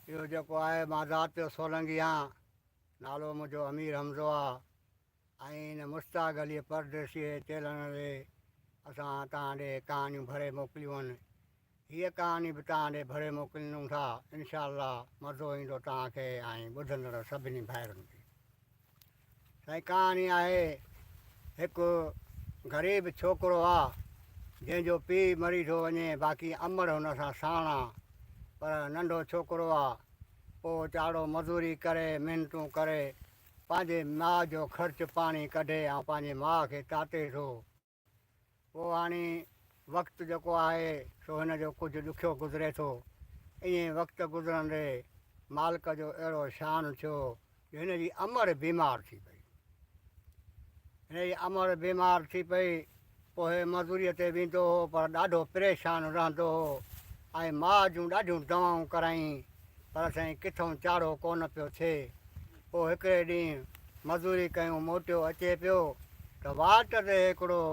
اهو جيڪو آهي مان ذات جو سولنگي آهيان، نالو منهنجو امير حمزو آ ۽ ان مشتاق علي پرديسيء جي چيلڻ تي اسان توهان ڏي ڪهاڻيون ڀري موڪليون آهن. هيء ڪهاڻي به توهان ڏي ڀري موڪليون ٿا. انشاء الله مزو ايندو توهان کي ۽ ٻڌندڙ سڀني ڀائرن کي. سائين ڪهاڻي آهي هڪ غريب ڇوڪرو آ جنهن جو پيء مري ٿو وڃي باقي امڙ هن سان ساڻ آ پر ننڍو ڇوڪرو آ پوء چاڙهو مزوري ڪري محنتون ڪري پنهنجي ماء جو خرچ پاڻي ڪڍي ۽ پنهنجي ماء کي تاتي ٿو. پوء هاڻي وقت جيڪو آهي سو هن جو ڪجهه ڏکيو گذري ٿو. ائين وقت گذرندي مالڪ جو اهڙو شان ٿيو جو هن جي امڙ بيمار ٿي پئي. هن جي امڙ بيمار ٿي پئي، پوء هي مزوريء تي ويندو هو پر ڏاڍو پريشان رهندو هو ۽ ماء جون ڏاڍيون دوائون ڪرايائين پر سائين ڪٿئون چاڙهو ڪونه پيو ٿئي. پوء هڪڙي ڏينهن مزوري ڪيون موٽيو اچي پيو ته واٽ تي هڪڙو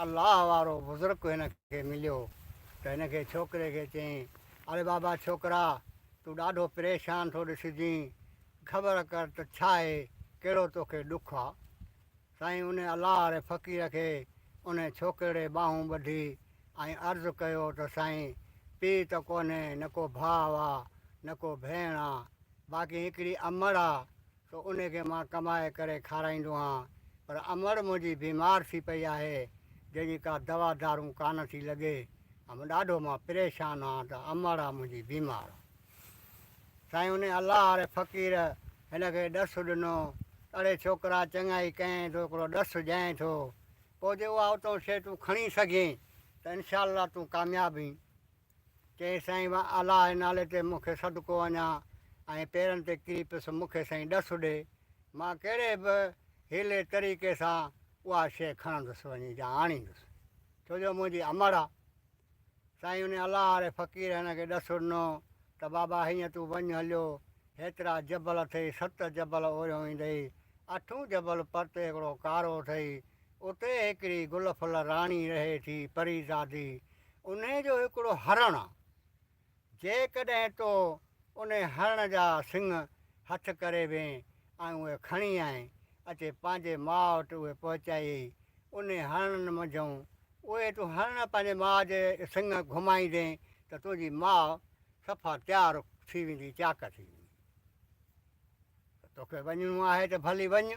الله وارو بزرگ هن کي مليو ته هن کي ڇوڪري کي چيائين، اڙي بابا ڇوڪرا تون ڏاڍو پريشان ٿو ڏسجين، خبر ڪر ته ڇاهي، ڪهڙو توکي ڏک آ؟ سائين ان الله واري فقير کي ان ڇوڪرڙي ٻانهون ٻڌي ۽ عرض ڪيو ته سائين پيء ته ڪونهي نه ڪو ڀاء آ نه ڪو ڀيڻ آ باقي هڪڙي امڙ آ سو ان کي مان ڪمائي ڪري کارائيندو هان پر امڙ منهنجي بيمار ٿي پئي آهي جنهن جي ڪا دوا دارون ڪانه ٿي لڳي ۽ ڏاڍو مان پريشان هان ته امڙ آ منهنجي بيمار آ. سائين انهي الله واري فقير هن کي ڏس ڏنو ته اڙي ڇوڪرا چڱائي ڪئين ٿو هڪڙو ڏس ڏيانء ٿو پوء جي اها اتئون شيء تون کڻي سگهين ته انشاء الله تون ڪامياب اين. چيائين سائين الله جي نالي تي مون کي صدقو اڃان ۽ پيرن تي ڪري پيس مون کي سائين ڏس ڏي مان ڪهڙي به حيلي طريقي سان اها شيء کڻندس وڃي جا آڻيندس ڇو جو منهنجي امڙ آ. سائين انهي الله واري فقير هن کي ڏس ڏنو ته بابا هيئن تون وڃ هليو، هيترا جبل اٿئي، ست جبل اوريون ايندئي، اٺون جبل پرتي هڪڙو ڪارو اٿئي، اتي هڪڙي گل ڦل راڻي رهي ٿي، پريزادي، انهي جو هڪڙو هرڻ آ، جيڪڏهن تو انهي هرڻ جا سڱ هٿ ڪري وين ۽ اهي کڻي آئين، اچي پنهنجي ماء وٽ اهي پهچايئي، انهي هرڻن منجهئون اهي تون هرڻ پنهنجي ماء جي سڱ گهمائيندين ته تنهنجي ماء صفا تيار ٿي ويندي، چاڪ ٿي ويندي. ته توکي وڃڻو آهي ته ڀلي وڃ.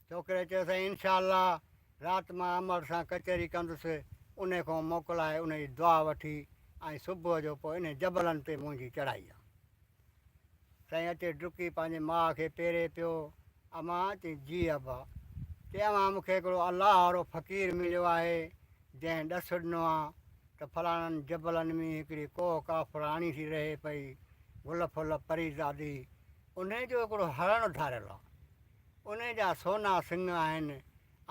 ڇوڪري چيو سائين انشاء الله رات مان امڙ سان ڪچهري ڪندس، انهي کان موڪلائي انهي جي دعا وٺي ۽ صبح جو پوء انهي جبلن تي منهنجي چڙهائي آ. سائين اچي ڊڪي پنهنجي ماء کي پيري پيو، امان! چي جي ابا! چي اوهان مون کي هڪڙو الله وارو فقير مليو آهي، جنهن ڏس ڏنو آ ته فلاڻن جبلن ۾ هڪڙي ڪوهه ڪاف راڻي ٿي رهي پئي، گل ڦل پريزادي، انهي جو هڪڙو هرڻ ڌاريل آ، انهي جا سونا سڱ آهن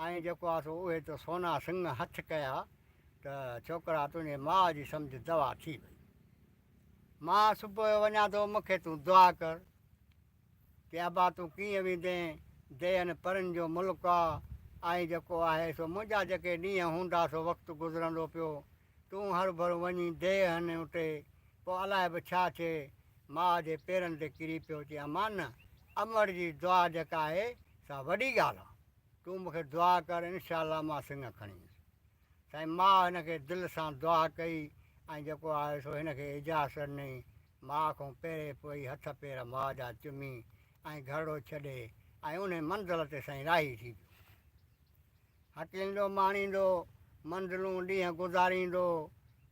۽ جيڪو آ سو اهي تو سونا سڱ هٿ ڪيا ته ڇوڪرا تنهنجي ماء جي سمجهه دوا ٿي وئي. مان صبح جو وڃان ٿو، مون کي تون دعا ڪر. چي ابا تون ڪيئن ويندين، ديهن پرين جو ملڪ آ ۽ جيڪو آهي سو منهنجا جيڪي ڏينهن هوندا سو وقت گذرندو پيو، تون هروڀرو وڃي ديهه هن اتي، پوء الائي به ڇا ٿئي. ماء جي پيرن تي ڪري پيو، چي امان امڙ جي دعا جيڪا آهي سا وڏي ڳالهه آ، تون مون کي دعا ڪر انشاء الله مان سڱ کڻي ايندس. سائين ماء هن کي دل سان دعا ڪئي ۽ جيڪو آهي سو هن کي اجازت ڏني. ماء کان پهرين پوئي هٿ پير ماء جا چمي ۽ گهرڙو ڇڏي ۽ انهي منزل تي سائين راهي ٿي پيو. هڪليندو ماڻيندو منزلون ڏينهن گذاريندو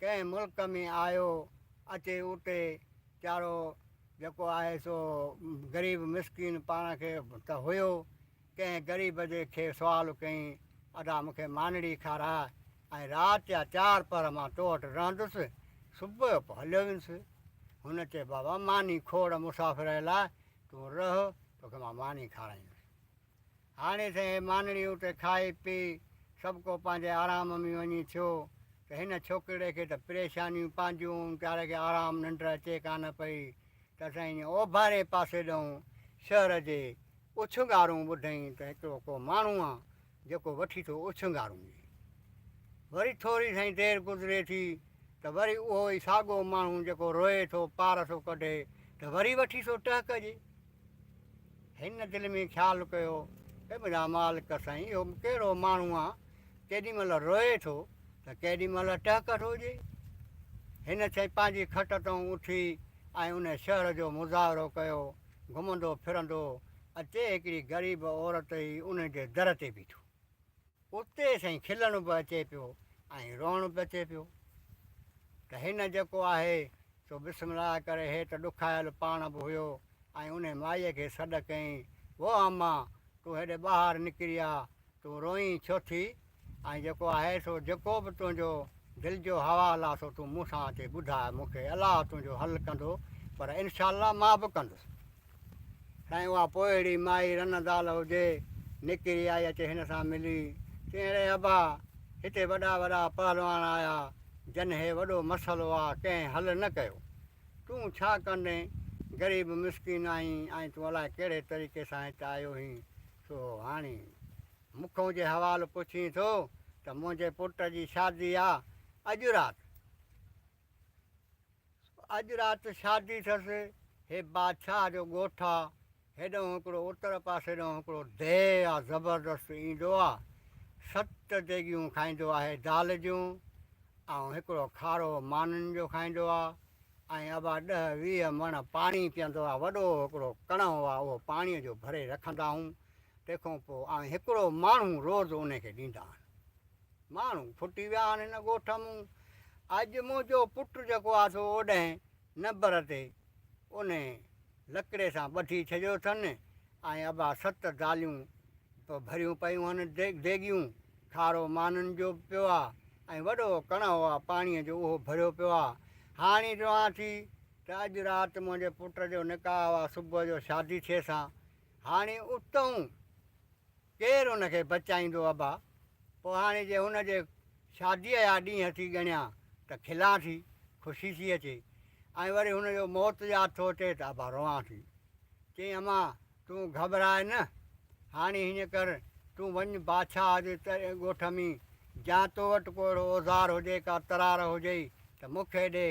ڪنهن ملڪ ۾ آيو اچي اتي چارو جيڪو آهي سو غريب مسڪين پاڻ کي ته هيو ڪنهن غريب جي کي سوال ڪيائين، ادا مون کي مانڙي کاراء ۽ رات جا چار پهر مان تو وٽ رهندس، صبح جو پوء هليو ويندس. هن چيو، بابا ماني کوڙ مسافر لاء، تون رهه، توکي مان ماني کارائيندس. هاڻي سائين هي مانڙي اتي کائي پي سڀڪو پنهنجي آرام ۾ وڃي ٿيو ته هن ڇوڪرڙي کي ته پريشانيون پنهنجون، ويچاري کي آرام ننڊ اچي ڪانه پئي ته سائين اوڀارين پاسي ڏانهن شهر جي اوڇنگارون ٻڌئين ته هڪڙو ڪو ماڻهو آ جيڪو وٺي ٿو اوڇنگارون ڏي. وري ٿوري سائين دير گذري ٿي ته وري اهو ئي ساڳو ماڻهو جيڪو روئي ٿو پار ٿو ڪڍي ته وري وٺي ٿو ٽهڪ ڏي. هن دل ۾ خيال ڪيو، اي منهنجا مالڪ سائين، اهو ڪهڙو ماڻهو آ، ڪيڏي مهل روئي ٿو ته ڪيڏي مهل ٽهڪ ٿو ڏي. هن سائين پنهنجي کٽ تان اٿي ۽ ان شهر جو مظاهرو ڪيو. گهمندو ڦرندو اچي هڪڙي غريب عورت هئي، ان جي در تي بيٺو. اتي سائين کلڻ به اچي پيو ۽ روئڻ به اچي پيو ته هن جيڪو آهي سو بسم الله ڪري هي ته ڏکايل پاڻ به هيو ۽ انهي مائيء کي سڏ ڪيائين، وو اما! تون هيڏي ٻاهر نڪري آ، تون روئين ڇو ٿي؟ ۽ جيڪو آهي سو جيڪو به تنهنجو دل جو حوال آ سو تون مون سان اچي ٻڌاء، مون کي الله تنهنجو حل ڪندو، پر انشاء الله مان به ڪندس. سائين اها پوئڙي مائي رن زال هجي، نڪري آئي اچي هن سان ملي. چيائين اڙي ابا! هتي وڏا وڏا پهلواڻ آيا، جن هي وڏو مسئلو آ، ڪنهن حل نه ڪيو. تون ڇا ڪندين؟ غريب مسڪين آهين ۽ تون الائي ڪهڙي طريقي سان هت آيو هين، سو هاڻي مون کان جي حوال پڇين ٿو ته منهنجي پٽ جي شادي آ اڄ رات. اڄ رات شادي اٿس. هي بادشاهه جو ڳوٺ آ. هيڏانهن هڪڙو اتر پاسي ڏانهن هڪڙو ديهه آ زبردست ايندو آ. ست ديڳيون کائيندو آهي دال جون ۽ هڪڙو کارو مانين جو کائيندو آ ۽ ابا ڏهه 20 مڻ پاڻي پيئندو آ. وڏو هڪڙو ڪڻو آ اهو پاڻيء جو ڀري رکندا آهون. تنهن کان پوء ۽ هڪڙو ماڻهو روز ان کي ڏيندا آهن. ماڻهو ڦٽي ويا آهن هن ڳوٺ مون. اڄ منهنجو پٽ جيڪو آ سو اوڏهين نمبر تي انهي لڪڙي سان ٻڌي ڇڏيو اٿن ۽ ابا ست داليون ڀريون پيون هن ديڳيون، کارو مانن جو به پيو آ ۽ وڏو ڪڻهو آ پاڻيء جو اهو ڀريو پيو آ. هاڻي روئان ٿي ته اڄ رات منهنجي پٽ جو نڪاح آ صبح جو شادي ٿئي سان. هاڻي اتئون ڪير ان کي بچائيندو ابا؟ پوء هاڻي جي هن جي شاديء جا ڏينهن ٿي ڳڻيان ته کلان ٿي، خوشي ٿي اچي ۽ وري هن جو موت ياد ٿو اچي ته ابا روئان ٿي. چيائين امان تون گهٻراء نه، هاڻي هيئن ڪر تون وڃ بادشاهه جي ڳوٺ ۾ جان تو وٽ ڪو اهڙو اوزار هجي ڪا ترار هجئي ته مون کي ڏي،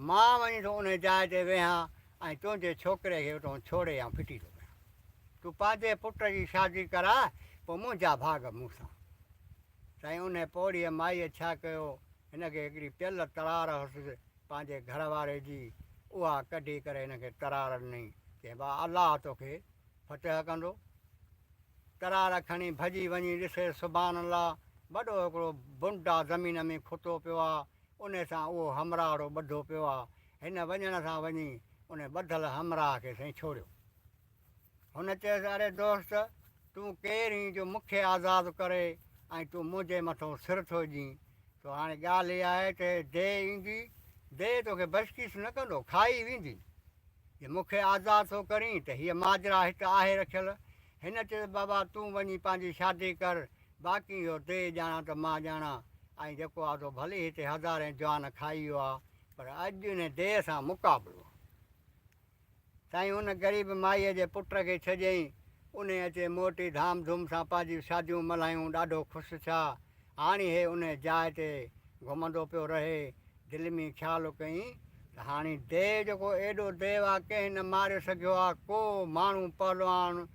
مان وڃي ٿو انهي جاء تي ويهان ۽ تنهنجي ڇوڪري کي اتان ڇوڙي آئون ڦٽي ٿو ڪيان. تون پنهنجي پٽ جي شادي ڪراء، پوء منهنجا ڀاڳ مون سان. سائين انهيء پوڙهيء مائيء ڇا ڪيو، هن کي هڪڙي پيل ترار هئس پنهنجي گهر واري جي، اها ڪڍي ڪري هن کي ترار ڏنائين. چيائين، با الله توکي فتح ڪندو. ترار کڻي ڀڄي وڃي ڏسي، سبحان الله، وڏو هڪڙو بنڊ آ زمين ۾ کتو پيو آ، انهيء سان اهو همراهڙو ٻڌو پيو آ. هن وڃڻ سان وڃي ان ٻڌل همراهه کي سائين ڇوڙيو. هن چيس، اڙي دوست! تون ڪير هين جو مون کي آزاد ڪري ۽ تون منهنجي مٿئون سر ٿو ڏين؟ سو هاڻي ڳالهه اها آهي ته ديهه ايندي، ديهه توکي بشڪيس نه ڪندو، کائي ويندي. جي مون کي آزاد ٿو ڪرين ته هيء ماجرا هت آهي رکيل. هن چيس، بابا! تون وڃي پنهنجي شادي ڪر، باقي اهو ديهه ڄاڻان ته مان ڄاڻان ۽ جيڪو آ سو ڀلي هتي هزارين جوان کائي ويو آ، پر اڄ ان ديهه سان مقابلو آ. سائين ان غريب مائيء جي پٽ کي ڇڏيائين. انهيء اچي موٽي ڌام ڌوم سان پنهنجيون شاديون ملهايون. ڏاڍو خوش ٿيا. هاڻي هي انهيء جاء تي گهمندو پيو رهي. دل ۾ خيال ڪيائين ته هاڻي ديو جيڪو ايڏو ديو آ، ڪنهن نه ماري سگهيو آ. ڪو ماڻهو پهلواڻ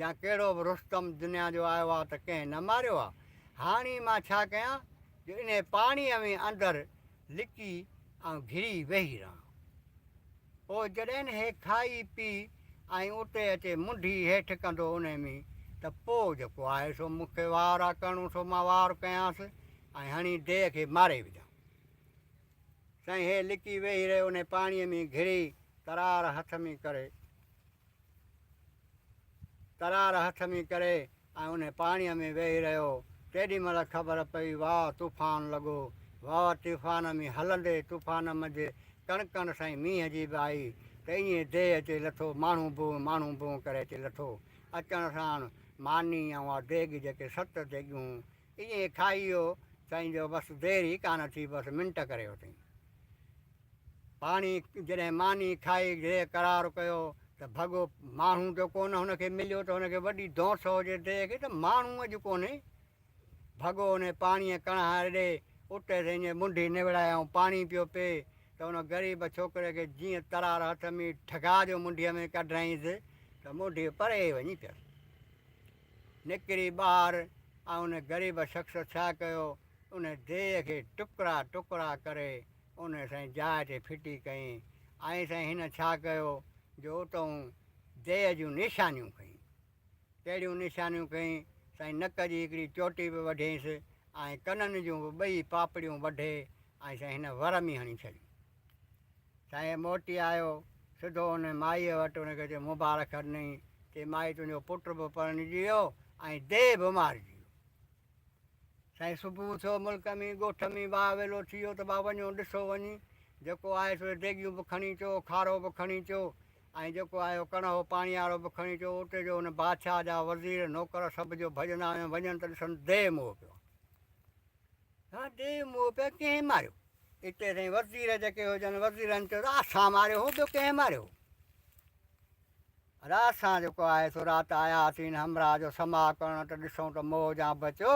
يا ڪهڙو به رستم دنيا جو آيو آ ته ڪنهن نه ماريو آ. هاڻي مان ڇا ڪيان جو انهيء پاڻيء ۾ اندر لڪي ۽ گهري ويهي رهان. پوء جڏهن هي کائي پي ۽ اتي اچي منڍي هيٺ ڪندو انهي ۾ ته پوء جيڪو آهي سو مون کي وار آ ڪرڻو سو مان وار ڪيانس ۽ هڻي ديهه کي ماري وجهان. سائين هي لڪي ويهي رهيو انهي پاڻيء ۾ گهري ترار هٿ ۾ ڪري. ترار هٿ ۾ ڪري ۽ انهي پاڻيء ۾ ويهي رهيو. تيڏي مهل خبر پئي واء طوفان لڳو. واء طوفان ۾ هلندي طوفان منجهه ڪڻڪڻ سائين مينهن جي به آئي ته ائين ديهه اچي لٿو. ماڻهو بونء ماڻهو بونء ڪري اچي لٿو. اچڻ ساڻ ماني ۽ اها ديڳ جيڪي ست ديڳيون هيون ائين کائي ويو سائين جو بس دير ئي ڪانه ٿي بس منٽ ڪري اتئين. پاڻي جڏهن ماني کائي گرهه قرار ڪيو ته ڀڳو ماڻهو ته ڪونه هن کي مليو ته هن کي وڏي دونس هجي ديهه کي ته ماڻهو اڄ ڪونهي. ڀڳو انهي پاڻيء ڪڻهاري ڏي اتي سائين جي منڍي نوڙايائون پاڻي پيو پئي ته ان غريب ڇوڪري کي جيئن ترار هٿ ۾ ٺڳاء جو منڍيء ۾ ڪڍرائينس ته منڍي پري وڃي پيس. نڪري ٻاهر ۽ ان غريب شخص ڇا ڪيو، ان ديهه کي ٽڪرا ٽڪرا ڪري ان سائين جاء تي ڦٽي ڪيائين ۽ سائين هن ڇا ڪيو جو اتئون ديهه جون نشانيون کنيون. ڪهڙيون نشانيون ڪيائين، سائين نڪ جي هڪڙي چوٽي به وڍيائينس ۽ ڪنن جون به ٻئي پاپڙيون وڍي ۽ سائين هن ور ۾ هڻي ڇڏيون. سائين موٽي آيو، سڌو ان مائيء وٽ، ان کي چيو مبارڪ ڏنئي، چي مائي تنهنجو پٽ به پرڻجي ويو ۽ ديهه به مارجي ويو. سائين صبح ٿيو ملڪ ۾ ڳوٺ ۾ واء ويلو ٿي ويو ته با وڃو ڏسو وڃي جيڪو آهي سو ديڳيون به کڻي اچو کارو به کڻي اچو ۽ جيڪو آيو ڪڻاهو پاڻيارو به کڻي اچو اتي جو ان بادشاهه جا وزير نوڪر سڀ جو ڀڄندا وڃن وڃن ته ڏسن ديهه موهه پيو ها ديهه موهه پيو ڪنهن ماريو اتي سائين وزير جيڪي هجن وزيرن چيو ته اسان ماريو هو ٻيو ڪنهن ماريو رات سان جيڪو آهي سو رات آياسين همراهه جو سماء ڪرڻ ته ڏسون ته موهه جان بچيو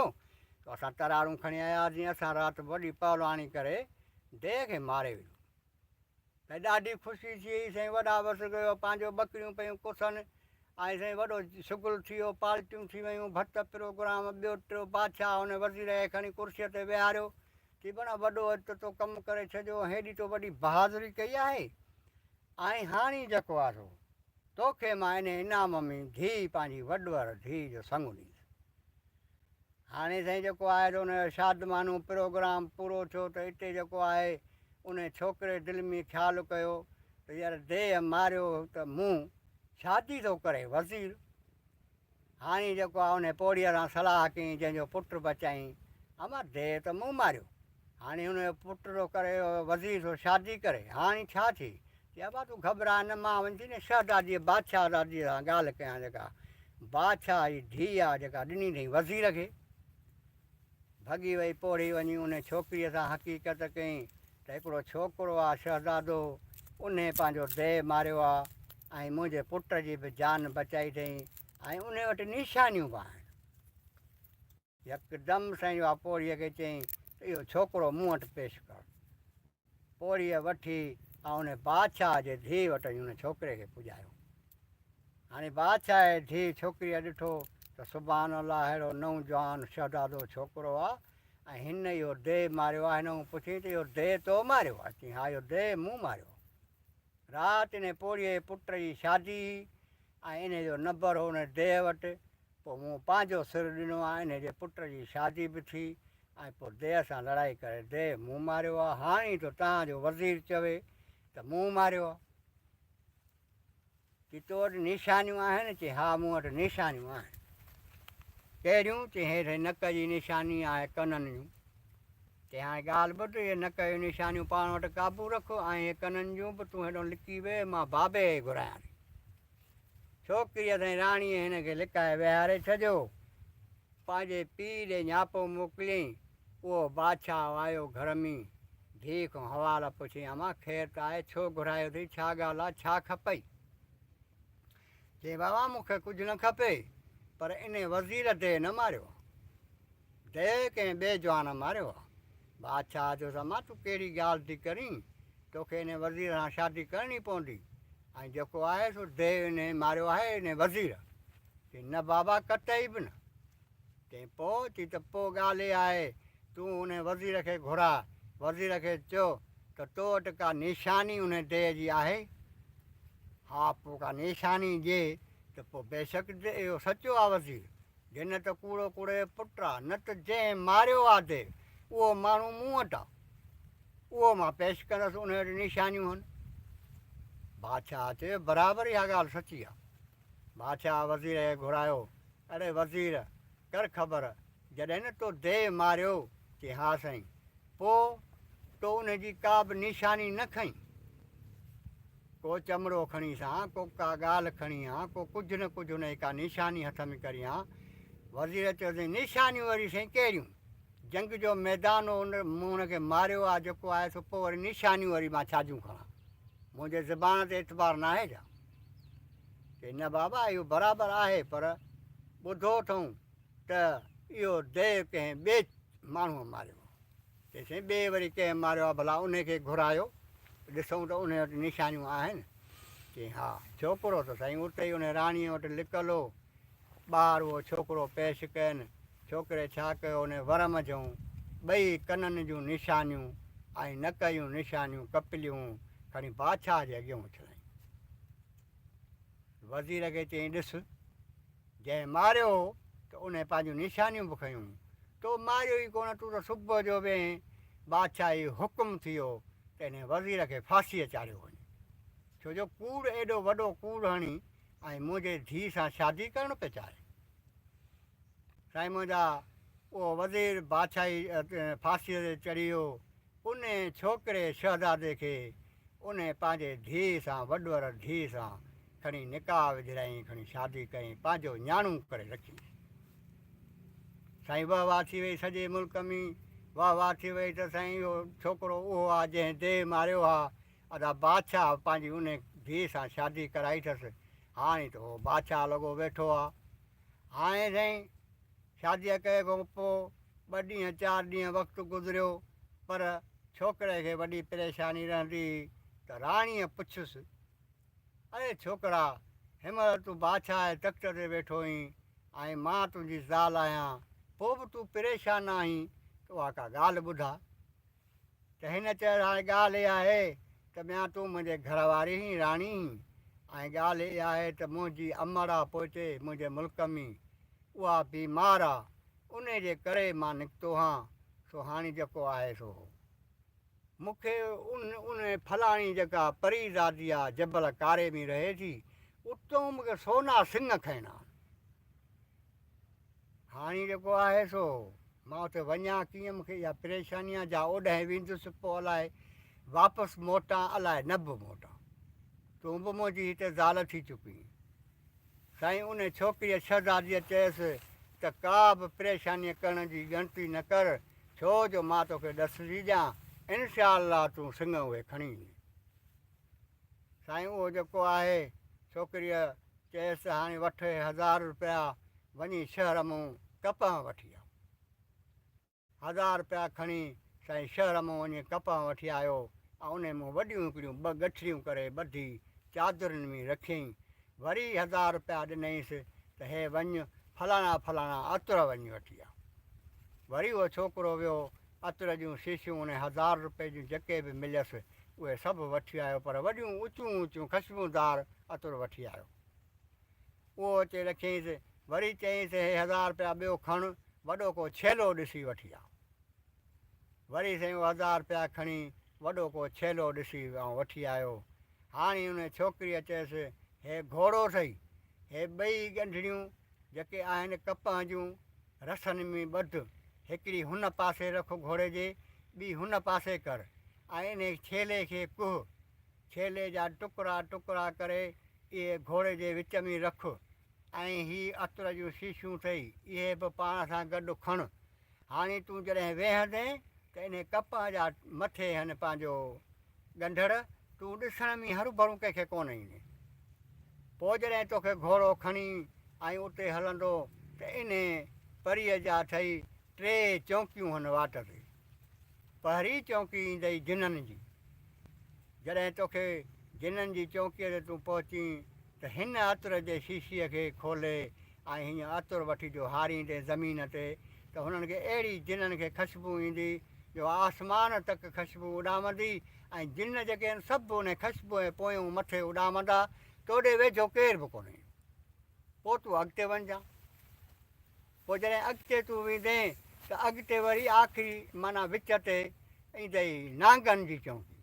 ته اسان ترارون کڻي آياسين اسان رات وڏي پهلواڻي ڪري ديهه کي ماري وڌو ته ڏاڍي خوشي ٿي وئي سائين وڏا وس گيو پنهنجو ٻڪريون پيون ڪسن ۽ سائين وڏو شغل ٿي ويو پالٽيون ٿي ويون ڀت پروگرام ٻيو ٽيو بادشاهه ان وزير کي کڻي ڪرسي تي ويهاريو چي بڻا وڏو اڄ ته تو ڪم ڪري ڇڏيو هيڏي تو وڏي بهادري ڪئي آهي ۽ هاڻي جيڪو آ سو توکي مان انهي انعام ۾ ڌيء پنهنجي وڏور ڌيء جو سڱ ڏيندس. هاڻي سائين جيڪو آهي سو ان جو شادمانو پروگرام پورو ٿيو ته اتي جيڪو آهي انهي ڇوڪري دل ۾ خيال ڪيو ته يار ديهه ماريو ته مون شادي ٿو ڪري وزير هاڻي جيڪو آ انهي پوڙهيء سان صلاح ڪيائين جنهن جو پٽ بچائين. اما ديهه ته مون ماريو. هاڻي هن جو پٽ ٿو ڪري وزير ٿو شادي ڪري. هاڻي ڇا ٿئي؟ چي ابا تون گهٻراء نه مان وڃي ٿي نه شهزاديء بادشاهزاديء سان ڳالهه ڪيان جيڪا بادشاهه جي ڌيء آ جيڪا ڏني اٿئي وزير کي. ڀڳي وئي پوڙهي وڃي انهي ڇوڪريء سان حقيقت ڪيائين ته هڪڙو ڇوڪرو آ شهزادو انهي پنهنجو ديهه ماريو آ ۽ منهنجي پٽ جي به جان بچائي اٿئي ۽ انهي وٽ نشانيون به آهن. يڪدم سائين اها پوڙهيء کي چيائين ته اهو ڇوڪرو مون وٽ پيش ڪر. پوڙهيء وٺي ۽ انهي بادشاهه جي ڌيء وٽ وڃي ان ڇوڪري کي پڄايو. هاڻي بادشاهه جي ڌيء ڇوڪريء ڏٺو ته سبحان الله ههڙو نئون جوان شهزادو ڇوڪرو آ ۽ هن اهو ديهه ماريو آ. هن کان پڇيائين ته اهو ديهه تو ماريو آ؟ چيائين ها اهو ديهه مون ماريو آ. رات انهي پوڙهيء جي پٽ جي شادي هئي ۽ انهي جو نمبر هو انهي ديهه وٽ، پوء مون پنهنجو سر ڏنو آ، انهي جي پٽ جي شادي به ٿي ۽ پوء ديهه سان لڙائي ڪري ديهه مون ماريو آ، هاڻي ٿو توهان جو وزير چوي ته مون ماريو آ. چي تو وٽ نشانيون آهن؟ چي ها مون وٽ نشانيون آهن. ڪهڙيون؟ چي هيٺ نڪ جي نشاني آهي ڪنن جون. چي هاڻي ڳالهه ٻڌ، اهي نڪ جون نشانيون پاڻ وٽ قابو رک ۽ اهي ڪنن جون به تون هيڏانهن لڪي ويهه، مان بابي کي گهرايان ٿي. ڇوڪريء سائين راڻيء هن کي لڪائي ويهاري ڇڏيو. پنهنجي پيء ڏي نياپو موڪليائين. اهو بادشاهه آيو گهر ۾، ڌيء کان حوال پڇيائين، امان خير ته آهي، ڇو گهرايو اٿئي، ڇا ڳالهه آهي، ڇا کپئي؟ چيائين، بابا مون کي ڪجهه نه کپي، پر انهي وزير ديهه نه ماريو آهي. ديهه ڪنهن ٻئي جوان ماريو آهي. بادشاهه چيس، امان تون ڪهڙي ڳالهه ٿي ڪرين، توکي انهي وزير سان شادي ڪرڻي پوندي ۽ جيڪو آهي سو ديهه انهي ماريو آهي انهي وزير. چيائين، نه بابا قطعي به نه. چيائين، پوء؟ چي ته پوء ڳالهه اها آهي، تون انهي وزير کي گهراء، وزير کي چئو ته تو وٽ ڪا نشاني انهي ديهه جي آهي؟ ها پوء ڪا نشاني ڏي ته پوء بيشڪ اهو سچو آ وزير، جي نه ته ڪوڙو ڪوڙي جو پٽ آ، نه ته جنهن ماريو آ ديهه، اهو ماڻهو مون وٽ آ، اهو مان پيش ڪندس، انهي وٽ نشانيون هن. بادشاهه چيو، برابر اها ڳالهه سچي آ. بادشاهه وزير کي گهرايو، اڙي وزير! ڪر خبر، جڏهن نه تو ديهه ماريو؟ چي ها سائين. پوء تو ان جي ڪا به نشاني نه کنئي؟ ڪو چمڙو کڻيس ها، ڪو ڪا ڳالهه کڻي ها، ڪو ڪجهه نه ڪجهه ان جي ڪا نشاني هٿ ۾ ڪرين ها. وزير چيو سائين نشانيون وري سائين ڪهڙيون؟ جنگ جو ميدان هو، مون ان کي ماريو آ، جيڪو آهي سو پوء وري نشانيون وري مان ڇا جون کڻان؟ منهنجي زبان تي اعتبار ناهي ڇا؟ چي نه بابا اهو برابر آهي پر ٻڌو اٿئون ته اهو ديو ڪنهن ٻئي ماڻهوء ماريو آهي. چي سائين ٻئي وري ڪنهن ماريو آهي ڀلا انهي کي گهرايو. ڏسون ته انهي وٽ نشانيون آهن؟ چيائين ها. ڇوڪرو ته سائين اتي ئي انهي راڻيء وٽ لڪل هو. ٻاهر اهو ڇوڪرو پيش ڪين. ڇوڪري ڇا ڪيو انهي ورم جون ٻئي ڪنن جون نشانيون ۽ نڪ جون نشانيون ڪپليون کڻي بادشاهه جي اڳيون اڇلايون. وزير کي چيائين ڏس جنهن ماريو هو ته انهي پنهنجون نشانيون به کنيون. تو ماريو ئي ڪونه تون ته صبح جو ويهين. بادشاهه هي حڪم ٿيو ته انهي وزير کي ڦاسيء چاڙهيو وڃي. ڇو جو ڪوڙ ايڏو وڏو ڪوڙ هڻي ۽ منهنجي ڌيء سان شادي ڪرڻ پئي چاهي. سائين منهنجا اهو وزير بادشاهي ڦاسيء تي چڙهي ويو. انهي ڇوڪري شهزادي کي انهي پنهنجي ڌيء سان وڏور ڌيء سان کڻي نڪاح وجهرايائين، کڻي شادي ڪيائين، پنهنجو نياڻو ڪري رکيائين. سائين وهه واهه ٿي وئي سڄي ملڪ ۾ وهه واهه ٿي وئي ته سائين اهو ڇوڪرو اهو آ جنهن ديهه ماريو آ. ادا بادشاهه پنهنجي انهي ڌيء سان شادي ڪرائي اٿس، هاڻي ته اهو بادشاهه لڳو ويٺو آ. هاڻي سائين شاديء ڪئي کان پوء ٻه ڏينهن چار ڏينهن وقت گذريو، پر ڇوڪري کي وڏي پريشاني رهندي هئي ته راڻيء پڇيس، اڙي ڇوڪرا، هن مهل تون بادشاهه جي تخت تي ويٺو آهين ۽ مان تنهنجي زال آهيان، پوء به تون پريشان آهين ته اها ڪا ڳالهه ٻڌاء. ته هن چيس، هاڻي ڳالهه اها آهي ته ميان تون منهنجي گهر واري هين، راڻي هين ۽ ڳالهه اها آهي ته منهنجي امڙ آ پوئتي منهنجي ملڪ ۾، اها بيمار آ، انهي جي ڪري مان نڪتو هان، سو هاڻي جيڪو آهي سو هو. مون کي انهي فلاڻي جيڪا پري زادي آ جبل ڪاري ۾ رهي ٿي، اتئون مون کي سونا سڱ کڻڻا آهن. هاڻي جيڪو آهي سو مان اتي وڃان ڪيئن مون کي اها پريشاني آهي جا اوڏانهن ويندس پوء الائي واپس موٽان الائي نه به موٽان تون به منهنجي هتي زال ٿي چڪي سائين ان ڇوڪريء شهزاديء چيس ته ڪا به پريشاني ڪرڻ جي ڳڻتي نه ڪر ڇو جو مان توکي ڏس ٿي ڏيان انشاء الله تون سڱ اهي کڻي ايندين سائين اهو جيڪو آهي ڇوڪريء چيس ته هاڻي وٺ هي هزار رپيا وڃي شهر مون ڪپهه وٺي آ. هزار رپيا کڻي سائين شهر مون وڃي ڪپهه وٺي آيو ۽ انهي مون وڏيون هڪڙيون ٻه ڳٺڙيون ڪري ٻڌي چادرن ۾ رکيائين. وري هزار رپيا ڏنائينس ته هي وڃ فلاڻا فلاڻا عطر وڃي وٺي آ. وري اهو ڇوڪرو ويو عطر جون شيشيون انهي هزار رپئي جون جيڪي به مليس اهي سڀ وٺي آيو پر وڏيون اوچيون اوچيون خشبودار عطر وٺي آيو. اهو اچي رکيائينس. وري چيائينس هي هزار رپيا ٻيو کڻ، وڏو ڪو ڇيلو ڏسي وٺي آ. وري سائين اهو هزار رپيا کڻي وڏو ڪو ڇيلو ڏسي ۽ وٺي آيو. هاڻي ان ڇوڪريء چيس هي گهوڙو اٿئي، هي ٻئي ڳنڍڙيون جيڪي آهن ڪپهه جون رسن ۾ ٻڌ، هڪڙي هن پاسي رک گهوڙي جي، ٻي هن پاسي ڪر ۽ انهي ڇيلي کي ڪهه. ڇيلي جا ٽڪرا ٽڪرا ڪري اهي گهوڙي جي وچ ۾ رک ۽ هي عطر جون شيشيون اٿئي، اهي به پاڻ سان گڏ کڻ. هاڻي تون جڏهن ويهندين ته انهي ڪپهه جا مٿي هن پنهنجو ڳنڍڙ، تون ڏسڻ ۾ هروڀرو ڪنهن کي ڪونه ايندين. پوء جڏهن توکي گهوڙو کڻي ۽ اتي هلندو ته انهي پريء جا اٿئي ٽي چونڪيون هن واٽ تي. پهرين چونڪي ايندئي جنن جي. جڏهن توکي جنن جي چونڪيء تي تون پهچين ته هن عطر جي شيشيء کي کولي ۽ هيئن عطر وٺي جو هاريندين زمين تي ته هنن کي اهڙي جنن کي خشبو ايندي جو آسمان تڪ خشبو اڏامندي ۽ جن جيڪي آهن سڀ انهي خشبو ۽ پويون مٿي اڏامندا، توڏي ويجهو ڪير به ڪونه ايندو. پوء تون اڳتي وڃجان. پوء جڏهن اڳتي تون ويندين ته اڳتي وري آخري معنيٰ وچ تي ايندئي نانگن جي چونڪي.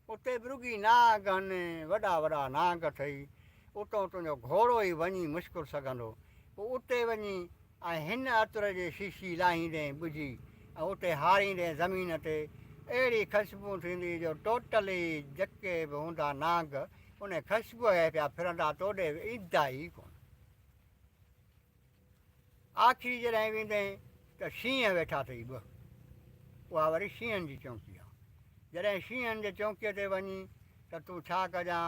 اتي به رڳي نانگ آهن، وڏا وڏا نانگ اٿئي. اتئون تنهنجو گهوڙو ئي وڃي مشڪل سگهندو. پوء اتي وڃي ۽ هن عطر جي شيشي لاهيندين ٻجهي ۽ اتي هاريندين زمين تي، اهڙي خشبو ٿيندي جو ٽوٽل ئي جيڪي به هوندا نانگ انهي خشبوء کي پيا ڦرندا توڏي ايندا ئي ڪونه. آخري جڏهن ويندين ته شينهن ويٺا اٿئي ٻه. اها وري شينهن جي چونڪي آ. جڏهن شينهن جي چونڪيء تي وڃين ته تون ڇا ڪجان،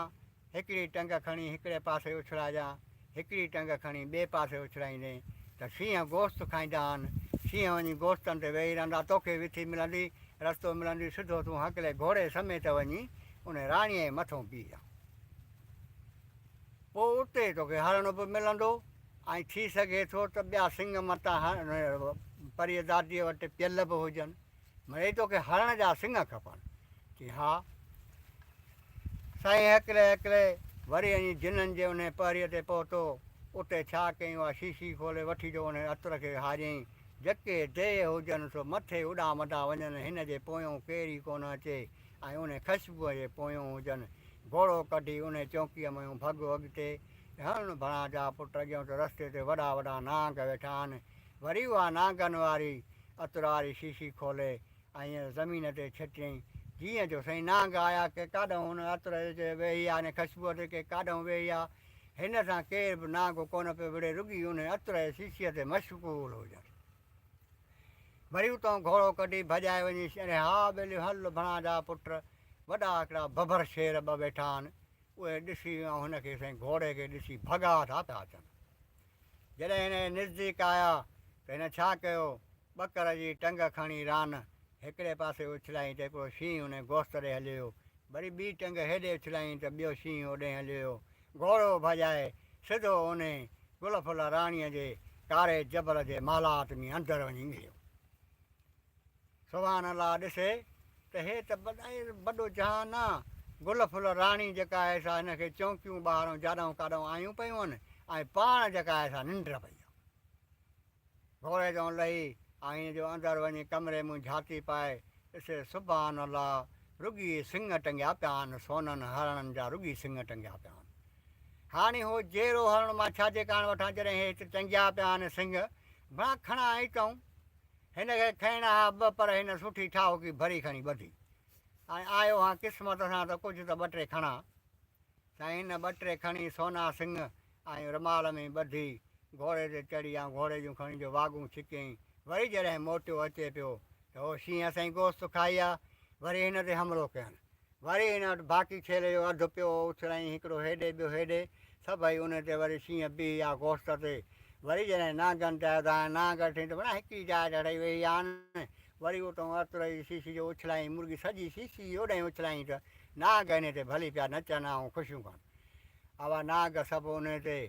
هڪڙي ٽنگ کڻي هڪڙي پاسي اڇلائجان، هڪڙي ٽنگ کڻي ٻئي پاسي اڇلائيندين ته شينهن گوشت کائيندا آهن، شينهن وڃي گوشتن تي ويهي رهندا، توکي وٿي ملندي، رستو ملندي، سڌو تون هڪلي گهوڙي سميت وڃي ان راڻيء جي مٿئون بيهه. پوء اتي توکي هرڻ به ملندو ۽ ٿي سگهي ٿو ته ٻيا سڱ متان پريء داديء وٽ پيل به هجن. مڙئي توکي هرڻ جا سڱ کپن. چي ها. سائين هڪلي هڪلي وري وڃي جنن جي انهي پهريء تي پهتو. اتي ڇا ڪيائين اها شيشي کولي وٺي جو انهي عطر کي هاريائين. جيڪي ديهه هجن سو مٿي اڏامندا وڃن، هن جي پويون ڪير ئي ڪونه اچي ۽ انهي خشبوء جي پويون هجن. گهوڙو ڪڍي انهي چونڪيء ميون ڀڳو اڳتي. هرڻ ڀڻا جا پٽ اڳيون ته رستي تي وڏا وڏا نانگ ويٺا آهن. وري اها نانگن واري عطر واري شيشي کولي ۽ زمين تي ڇٽيائين. جيئن جو سائين نانگ آيا ڪي ڪاڏهون هن عطر تي ويهي آ، هن خشبوء تي ڪي ڪاڏهون ويهي آ. هن سان ڪير به نانگ ڪونه پيو وڙهي، رڳي انهي عطر جي شيشيء تي مشغول هجن. وري اتان گهوڙو ڪڍي ڀڄائي وڃي اڙي ها ٻيلي هل ڀڻا جا پٽ، وڏا هڪڙا ببر شير ٻه ويٺا آهن، اهي ڏسي ۽ هن کي سائين گهوڙي کي ڏسي ڀڳا ٿا پيا اچن. جڏهن هن جي نزديڪ آيا ته هن ڇا ڪيو، ٻڪر جي ٽنگ کڻي ران هڪڙي پاسي اڇلائين ته هڪڙو شينهن انهي گوشت ڏي هليو ويو، وري ٻي ٽنگ هيڏي اڇلائين ته ٻيو شينهن اوڏي هليو ويو. گهوڙو ڀڄائي سڌو انهي گل ڦل راڻيء جي ڪاري جبل جي محلات ۾ اندر وڃي گهڙيو. سبحان الله ڏسي ته هي ته وڏو جهان آ، گل ڦل راڻي جيڪا آهي سا هن کي چونڪيون ٻاهرئون جاڏانهون ڪاڏانهون آيون پيون آهن ۽ پاڻ جيڪا آهي سا ننڊ پئي آ. گهوڙي تان لهي آئين جو اندر وڃي ڪمري مون جهاتي پائي ڏسي سبحان الله رڳي سڱ ٽنگيا پيا آهن سونن هرڻن جا رڳي سڱ ٽنگيا پيا آهن. هاڻي هو جيئرو هرڻ مان ڇا جي ڪاڻ وٺان جڏهن هي هت ٽنگيا پيا آهن سڱ ڀڻا کڻان اتئون هن کي کڻڻا ها ٻه پر هن سٺي ٺاهوڪي ڀري کڻي ٻڌي ۽ آيو هان قسمت سان ته ڪجهه ته ٻه ٽي کڻان. سائين هن ٻه ٽي کڻي سونا سڱ ۽ رومال ۾ ٻڌي گهوڙي تي چڙهي ۽ گهوڙي جون کڻي جو واڳون ڇڪيائين. وري جڏهن موٽيو اچي پيو ته هو شينهن سائين گوشت کائي آ وري هن تي حملو ڪين. وري هن وٽ باقي ڇيلي جو اڌ پيو هو اڇلائين هڪڙو هيڏي ٻيو هيڏي سڀئي ان تي وري شينهن بيهي آ گوشت تي. وري جڏهن نانگن تي آيو ته هاڻي نانگ اٺين ته ڀلا هڪ ئي جاء تي اڙئي ويهي آن. وري اتان عطر جي شيشي جو اڇلائين مرغي سڄي شيشي اوڏانهن اڇلائين ته نانگ انهي تي ڀلي پيا نچن ۽ خوشيون ڪن. اها نانگ سڀ انهي تي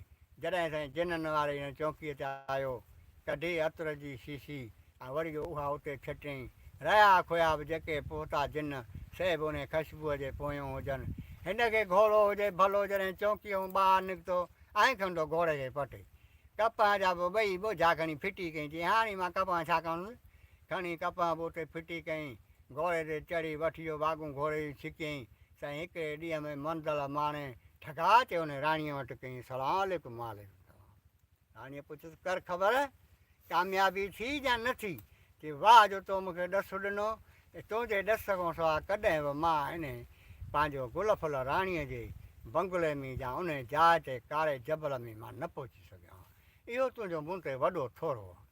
جڏهن سائين جنن واري ان چونڪيء تي آيو، ڪڍي عطر جي شيشي ۽ وري جو اها اتي ڇٽيائين. رهيا کويا به جيڪي پهتا جن، سي به انهي خشبوء جي پويون هجن. هن کي گهوڙو هجي ڀلو جڏهن چونڪيء کان ٻاهر نڪتو، ائين کڻندو گهوڙي کي پٽي. ڪپهه جا به ٻئي ٻوجها کڻي ڦٽي ڪيائين. چيائين، هاڻي مان ڪپهه ڇا ڪندس؟ کڻي ڪپهه به اتي ڦٽي ڪيائين. گهوڙي تي چڙهي وٺي جو واڳون گهوڙي جون ڇڪيائين. سائين هڪڙي ڏينهن ۾ منزل ماڻي ٺڪاء چئي ان راڻيء وٽ ڪيائين، سلام عليڪم وعليڪم سلام. راڻيء پڇيس، ڪر خبر، ڪاميابي ٿي يا نه ٿي؟ چي، واهه جو تو مون کي ڏس ڏنو، تنهنجي ڏس کان سواء ڪڏهن به مان انهي پنهنجو گل ڦل راڻيء جي بنگلي ۾ يا انهي جاء تي ڪاري جبل ۾ مان نه پهچي سگهيو آهيان. اهو تنهنجو مون تي وڏو ٿورو آهي.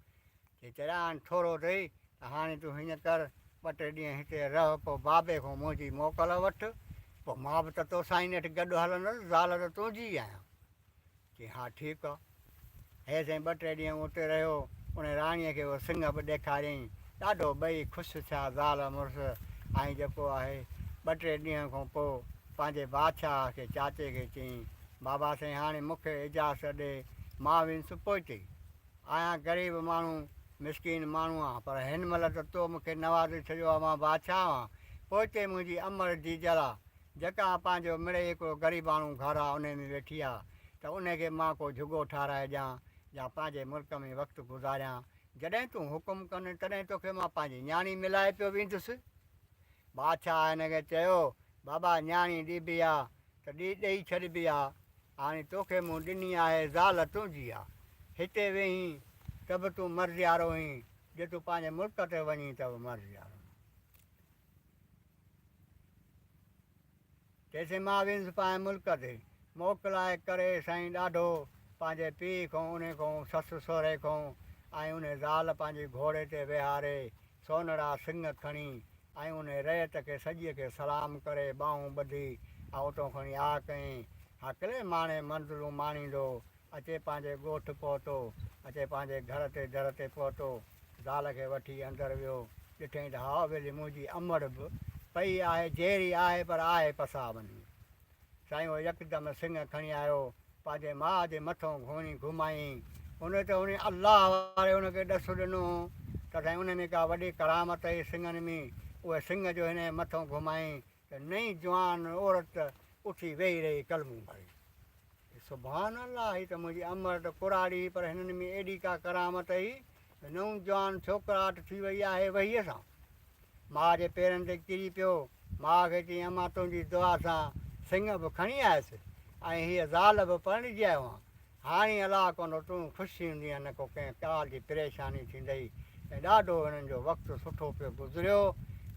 چي چريا هاڻي ٿورو اٿئي ته هاڻي تون هيئن ڪر ٻه ٽي ڏينهن هتي رهه پوء بابي کان منهنجي موڪل وٺ پوء مان به ته توسان ئي نيٺ گڏ هلندس زال ته تنهنجي ئي آهيان. چي ها ٺيڪ آ. هي سائين ٻه ٽي ڏينهن اتي رهيو ان راڻيء کي اهو سڱ به ڏيکاريائين ڏاڍو ٻئي خوش ٿيا زال مڙس ۽ جيڪو آهي ٻه ٽي ڏينهن کان پوء پنهنجي بادشاهه کي چاچي کي چيائين بابا سائين هاڻي مون کي اجازت ڏي مان ويندس پوئتي. آهيان غريب ماڻهو، مسڪين ماڻهو آهيان، پر هن مهل ته تو مون کي نوازي ڇڏيو آهي، مان بادشاهه آهيان. پوئتي منهنجي امڙ جيجل آ، جيڪا پنهنجو مڙئي هڪڙو غريباڻو گهر آ، انهي ۾ ويٺي آ، ته انهي کي مان ڪو جهڳو ٺاهرائي ڏيان يا پنهنجي ملڪ ۾ وقت گذاريان. جڏهن تون حڪم ڪندين، تڏهن توکي مان پنهنجي نياڻي ملائي پيو ويندس. بادشاهه هن کي چيو، بابا نياڻي ڏبي آ ته ڏي ڏئي ڇڏبي آ، هاڻي توکي مون ڏني آهي، زال تنهنجي آ. هتي ويهين ته به تون مرضيارو هين، جي تون پنهنجي ملڪ تي وڃين ته به مرضيارو. تيسين مان ويندس پنهنجي ملڪ تي. موڪلائي ڪري سائين ڏاڍو پنهنجي پيء کان، انهي کان، سس سهري کان ۽ انهي زال پنهنجي گهوڙي تي ويهاري، سونڙا سڱ کڻي ۽ انهي رعيت کي سڄيء کي سلام ڪري ٻانهون ٻڌي ۽ اتون کڻي آ ڪيائين. هڪلي ماڻي منزلون ماڻيندو اچي پنهنجي ڳوٺ پهتو. اچي پنهنجي گهر تي در تي پهتو. زال کي وٺي اندر ويو. ڏٺائين ته هاء ويلي منهنجي امڙ به پئي آهي، جيئري آهي پر آهي پساهه ٻنهي. سائين اهو يڪدم سڱ کڻي آيو، پنهنجي ماء جي مٿئون گهوڻي گهمائين. ان تي ان الله واري ان کي ڏس ڏنو ته سائين ان ۾ ڪا وڏي ڪرامت هئي سڱن ۾، اهي سڱ جو هن جي مٿئون گهمائين ته نئين جوان عورت اٿي ويهي رهي ڪلمون ڀري. سبحان الله هي ته منهنجي امڙ ته ڪراڙي هئي پر هنن ۾ ايڏي ڪا ڪرامت هئي جو نئون جوان ڇوڪراٽ ٿي وئي آهي وحيء سان. ماء جي پيرن تي ڪري پيو. ماء کي چيائين امان تنهنجي دعا سان سڱ به کڻي آيس ۽ هيء زال به پرڻجي آيو آهيان. هاڻي الله ڪندو تون خوش ٿيندينء نه ڪو ڪنهن ڳالهه جي پريشاني ٿيندئي ۽ ڏاڍو هنن جو وقت سٺو پيو گذريو.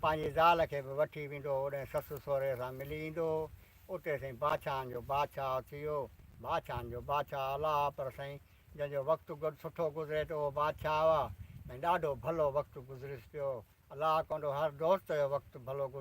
پنهنجي زال کي به وٺي ويندو هو اوڏانهن سس سهري سان ملي ايندو هو. اتي سائين بادشاهن جو بادشاهه ٿي ويو. بادشاهن جو بادشاهه الله پر سائين جنهن جو وقت سٺو گذري ته اهو بادشاهه آ ۽ ڏاڍو ڀلو وقت گذريس پيو. الله ڪندو هر دوست جو وقت ڀلو گذري.